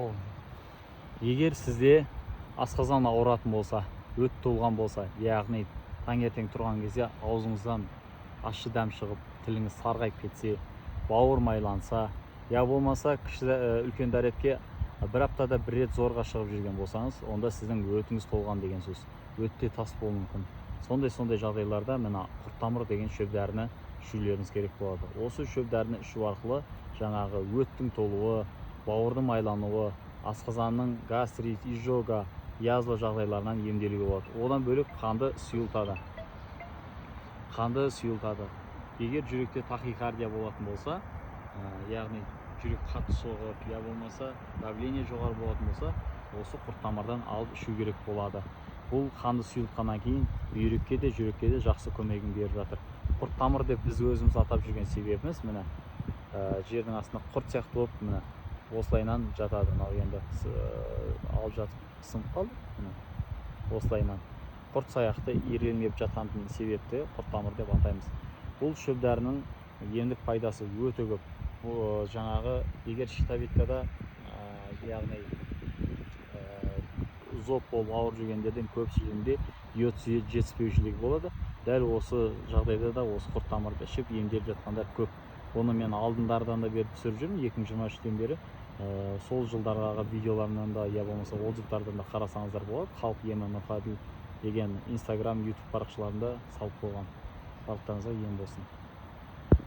Қолым. Егер сізде асқазан ауыратын болса, өт толған болса, яғни таңертең тұрған кезде аузыңыздан ащы дәм шығып, тіліңіз сарғайып кетсе, бауыр майланса, я болмаса кіші, үлкен дәретке бір аптада бір рет зорға шығып жүрген болсаңыз, онда сіздің өтіңіз толған деген сөз. Өтте тас болуы мүмкін. Сондай жағдайларда мына құрттамыр деген шөп дәріні ішулеріңіз керек болады. Осы шөп дәріні ішу арқылы жаңағы өттің толуы, бауырдың майлануы, асқазанның гастрит, изжога, язва жағдайларынан емделуге болады. Одан бөлек қанды сұйылтады. Қанды сұйылтады. Егер жүректе тахикардия болатын болса, яғни жүрек қатты соғып, я болмаса давление жоғары болатын болса, осы құрттамырдан алып ішу керек болады. Бұл қанды сұйылтқаннан кейін бүйрекке де, жүрекке де жақсы көмегін беріп жатыр. Құрттамыр деп біз өзіміз атап жүрген себебіміз, міне, жердің астында құрт сияқты болып, міне, осылайынан жатады. Мынау енді алып жатып сынып қалды. Міне, осылайынан құрт сияқты ирелеңдеп жатқан себепті құрттамыр деп атаймыз. Бұл шөп дәрінің емдік пайдасы өте көп. О, жаңағы егер щитовидкада, яғни зоб болып ауырып жүргендердің көпшілігінде йод жетіспеушілігі болады. Дәл осы жағдайда да осы құрттамырды ішіп емделіп жатқандар көп. Оны мен алдындардан да бері түсіріп жүрмін, 2023-тен бері. Сол жылдардағы видеоларынан да, я болмаса отзывтардан да қарасаңыздар болады. Халық емі Нұрғаділ деген Инстаграм, Ютуб парақшаларында салып қойған. Барлықтарыңызға ем болсын.